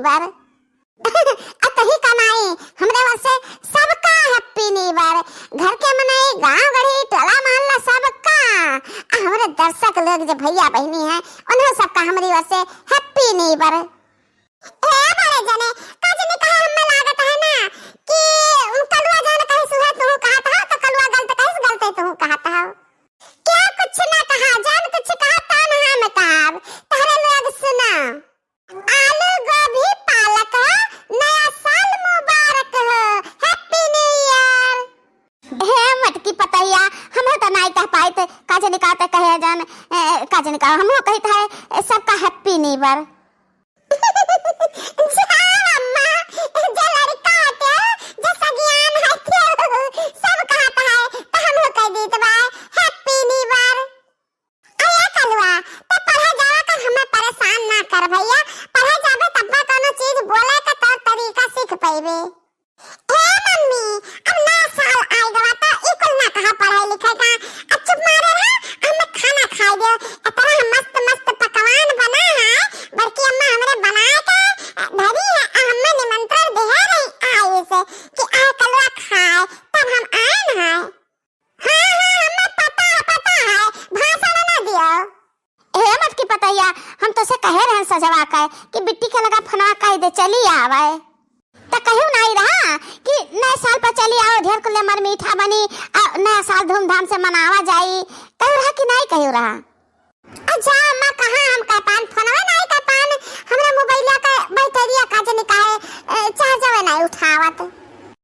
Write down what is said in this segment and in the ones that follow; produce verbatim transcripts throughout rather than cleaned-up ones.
बार। अतही कमाई, हमरे ओर से सबका Happy New Year। घर के मनई, गांव गढ़ी, टोला मोहल्ला सबका, आ हमरे दर्शक लोग जे भैया बहिनी हैं, उन्हों सबका हमरी ओर से Happy New Year। ए बड़े जने, का जने कहा हमें लागत है ना कि उन कलुआ जान कहीं सुहे तू कहत हो, तो कलुआ गलत कहीं से गलते तू कहत हो। क्या कुछ ना कहा, जान कुछ कहा, तान हम कहब, तहरे लोग सुना। आलू गोभी पालक हो, नया साल मुबारक हो, Happy New Year। हे मटकी पतैया, हम तो नाई कह पाइत, का जने का ते कहे जान, ए, का जने का, हमहू कहित है, ए, सबका Happy New Year। जा अम्मा, जे लड़का हटे, जे सगियान हटे, सब कहत है, त हमहू कह दीत बा, Happy New Year। अरे कलुआ, त पढ़े जावा कर हमें परेशान ना कर भैया, पढ़े जाबे तब कोनो चीज बोले का तौर तरीका सीख पइबे। ए मम्मी, अब नया साल आइ गवा त ई कुल ना कहा पढ़ाई लिखाई का। अब चुप मारे रहा, अब हमें खाना खाए दो। इतना मस्त मस्त पकवान बना है, बड़की अम्मा हमरे बनाए के धरी है, आ हमें निमंत्रण दे रही आई से कि आए कलुआ खाए, तब हम आए न है। हाँ, हाँ, हमें पता है, पता है, भाषण ना दियो। हे मटकी पतैया, हम तोसे कहे रहन सजवा के कि बिट्टी के लगा फोनवा कह दे, चली आवे। त कहू नाई रहा कि नए साल पर चली आओ, ढेर कुल मर मीठा बनी, आ नया साल धूमधाम से मनावा जाई। कहू रहा कि नाई कहू रहा? अच्छा, अम्मा, कहाँ हम कह पान, फोनवा नाई कह पान, हमरा मोबाइलिया का बैटरिया का जनी काहे, ए, चार्जवे नाई उठावत।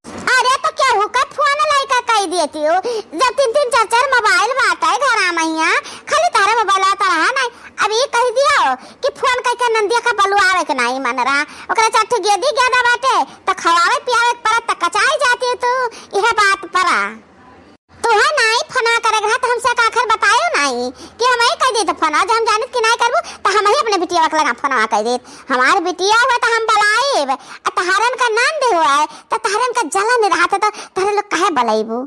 अरे, तो केहू का फोन लइका कह देती हो, जब तीन तीन चार चार मोबाइल बाटे घरा में हिया, खाली तारे मोबाइल आता रहा नाई। अब ई कह दियो कि फोन कह के नंदिया का बलुआवे के नाई मन रहा, ओकरा चार ठो गेदी गेदा बाटे, त खवावे पियावे के परत त कचाई जाती तू, इहे बात परा। तुहे नाई फोना करे के रहा, त हमसे का आखिर बतायो नाई कि हमही कह देत फोना, जब हम जानित कि नाई करबू, त हमही अपने बिटिया के लगा फोनवा कह देत। हमार बिटिया हुआ त हम बलाइब, आ तहरन का नंद हुआ है, त तहरन का जलन रहा त तहरे लोग काहे बलाइबू?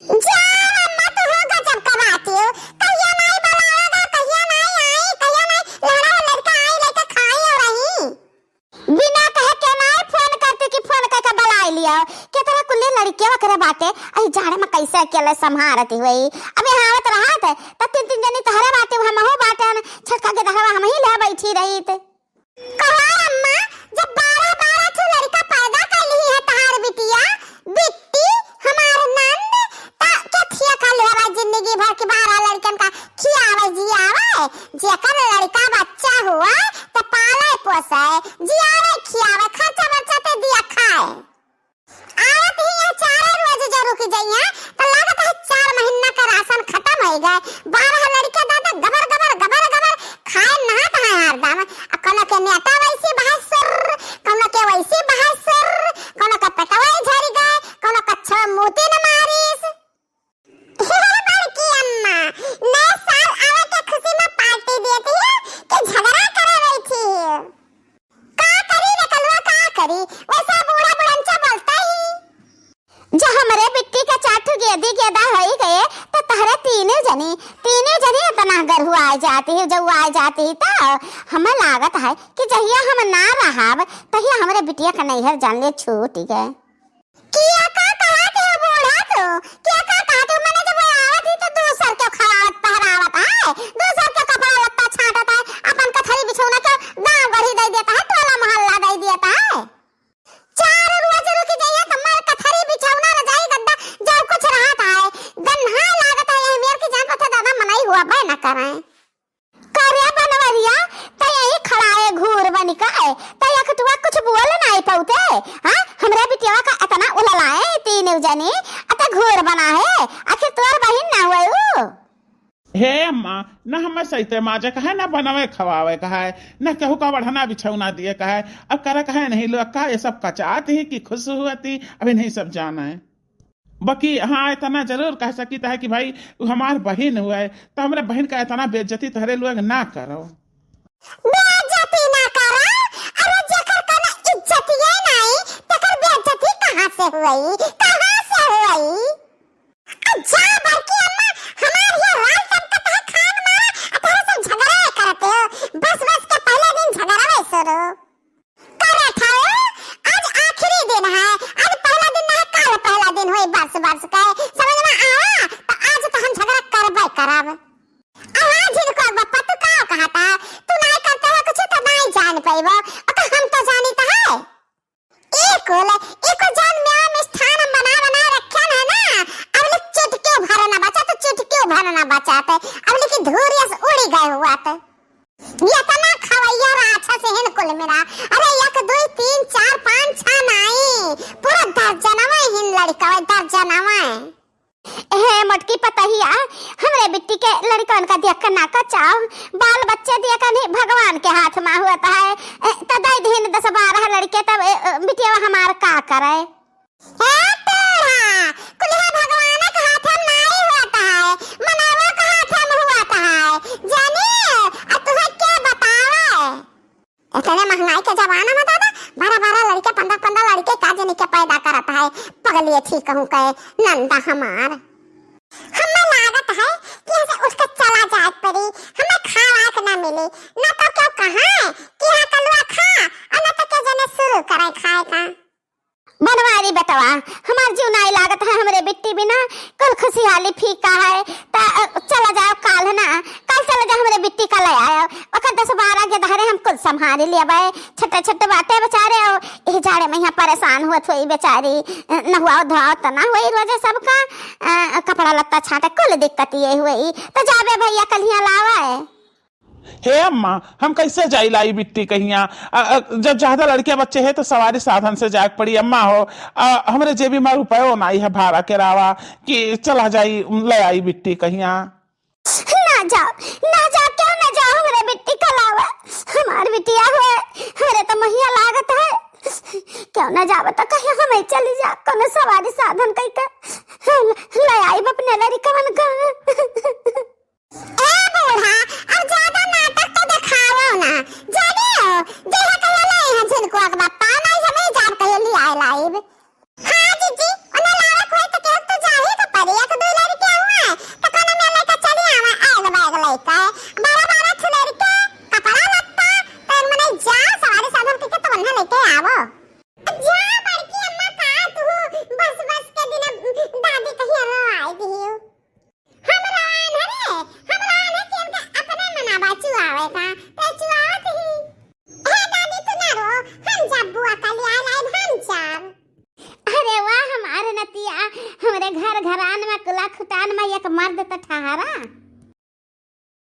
जा अम्मा, तू हो गजब का बात हो, कहिया नाई बलावेगा, कहिया नाई आई, कहिया नाई लहरा लड़का आई, लड़का खाई और रही। बिना कहे के नाई फोन करती कि फोन करके बलाई लिया। केतना कुल्ली लड़किया ओकरे बाटे, अई जाड़े में कैसे अकेले संभारती हुई। अब यहाँ आवत रहत, त तीन तीन जनी तहरे बाटे, हमहू बाटे, छोटका के दहवा हमही ले बैठी रही थे। कहो अम्मा, जब बारह बारह ठो लड़का पैदा कर ली है तहार बिटिया, बिट्टी, हमार नंद, त के थिया खा ले हवा जिंदगी भर के बारह लड़कन का खियावे जियावे, जेकर लड़का बच्चा हुआ, त पाले पोसे, जियावे खियावे, खर्चा बर्चा ते दिया खाए। आवत ही यह चारे रोज जो रुक जाइए, त लागत है चार महीना का राशन खत्म होइ गए। बारह लड़के दादा गबर गबर, गबर गबर खाए नहात है हरदम। आ कोनो के नेता वैसी बहाय सुर, कोनो के वैसी बहाय सुर, कोनो के पेटवा झरि गए, कोनो कच्छो मूती न मारिस। हे बड़की अम्मा, नए साल आवे के खुशी में पार्टी देती हो कि झगड़ा करे बैठी हो? का करी रे कलुआ, का करी? वैसे बूढ़ा बुढ़नचा बोलता ही। जब हमरे बिट्टी के चार ठो गेदी गेदा होई गए, त तहरे तीनों जनी, तीनों जनी इतना गरहुआए जाती है, जौआए जाती है, त हमें लागत है कि जहिया हम ना रहब, तहिया हमरे बिटिया का नैहर जान ले छूट गए। किया का कहत हो बूढ़ा तू? किया का कहत हो? मने जब वो आवत ही तो दूसर के खवावत पहरावत है, दूसर के कपड़ा लत्ता छांटत है, अपन कथरी बिछौना के गांव गढ़ी दे देता है, टोला मोहल्ला दे देता है। चार रोज रुक जाइए तो मर कथरी बिछौना रजाई गद्दा जो कुछ रहत है, गन्हा लागत है, यही मेर की जान पथे दादा मनई हुआ बे न करें। करे बनवरिया, तै यही खड़ाए घूर बनी का है? तै अखटुआ कुछ बोल नाई पौते? हाँ, हमरे बिटिया का इतना उललाए तीन जनी, अत घूर बना है, आखिर तोर बहिन ना हुए उ? हे अम्मा, न हमें सहिते माजे का है, न बनवे खवावे का है, न केहू का बढ़ना बिछौना दिए का है। अब करे का है नहीं लोग का, ये सब कचात ही कि खुश हुआ थी, अभी नहीं सब जाना है। बाकी हाँ, इतना जरूर कह सकित है कि भाई, उ हमार बहिन हुए, तो हमरे बहिन का इतना बेइज्जती तहरे लोग ना करो। बेइज्जती ना करो? अरे जेकर कोनो इज्जतिये नाई, तेकर बेइज्जती कहाँ से हुई? कहाँ से हुई? आ जा बड़की अम्मा, हमार ये राज सब का तहे खान मारा, आ तहरे से झगड़ा करते हो। बस बस के पहले दिन झगड़ा में शुरू। करे एतना खवैया राक्षस हिन कुल मिला। अरे, एक, दुई, तीन, चार, पाँच, छह नाई, पूरा दर्जनवा हिन लड़िकवा, दर्जनवा। हे मोटकी पतहिया, हमरे बिट्टी के लड़िकवन का देख के ना कचाओ, बाल बच्चे दिए का नहीं, भगवान के हाथ मा हुआ है। ए, त दई दिहिन दस बारह लड़िके, तब, ए, ए, बिटिया हमार का करे? हे टेढ़ा, कुलिहा भगवान के हाथे नाई होत है, मनवा के हाथे में होत है। जानी, आ तुहे के बतावे? इतने महंगाई के जमाना में दादा, बारह बारह लड़िके, पन्द्रह पन्द्रह लड़िके का जनी के पैदा करत है, पगलिए ठीक कहूँ के नंदा हमार। हमें लागत है कि यहाँ से उठ के चला जाए पड़ी, हमें खावा के ना मिली, ना तो क्यों कहाँ कि यहाँ कलुआ खा, और ना तो क्यों जने शुरू करे खाए का। बनवारी बेटवा, हमार जीव नाई लागत है हमरे बिट्टी बिना, कुल खुशहाली फीका है। त, अ, चला जाओ काल है ना, काल चला जाओ हमरे बिट्टी का ले आयो। ओकर दस बारह के धरे हम कुल संभाल लेबै। छोटे छोटे बाटे बेचारे, और एह जाड़े में यहाँ परेशान हुअत होई बेचारी, अ, नहुआओ धोआओ त ना होई रोजे सबका, अ, कपड़ा लत्ता छाटे कुल दिक्कत ये हुई। त जाबे भैया कलिया लावे। हे अम्मा, हम कैसे जाई लाई बिट्टी कहिया? अ, अ, जब ज्यादा लड़के बच्चे हैं तो सवारी साधन से जाए के पड़ी अम्मा हो। अ, हमरे जेबी में रुपयो नाई है भाड़ा के रावा कि चला जाई ले आई बिट्टी कहिया। ना जाओ, ना जाओ, क्यों ना जाओ हमरे बिट्टी का लावा। हमार बिटिया हुए, हमरे तो महिया लागत है। क्यों ना जाओ तो कहिया हमें चली जा, कोनो सवारी साधन कई के ले आई अपने लड़िकवन का। ए बूढ़ा, अब ज्यादा नाटक तो देखाओ ना। जाने हो, जे है कहियो ले यहाँ झिनकुआ के बाप, पाँव नहीं हमें जाब कहियो ले आए लाइब। हाँ जीजी, उन्हें लावे कोई तो केहू तो जाही के पड़ी, एक दो लड़के हुए, तो कोनो में लेके चली आवा, एक बैग लेके। बारह बारह ठो लड़के, कपड़ा लत्ता, तो मने जा, सवारी साधन के तो उन्हें लेके आवो। जा बड़की अम्मा का तू, बस बस के दिन दादी कहिया रो आई दिहियो। हम रोआन हरे, हम रोआन है कि हमके अपने मनावा चुआवे का, ते चुआवत ही। हे दादी तू ना रो, हम जब बुआ का लिया लाइब हम चार। अरे वाह हमार नतिया, हमरे घर घरान में कुला खुटान में एक मर्द त ठहरा।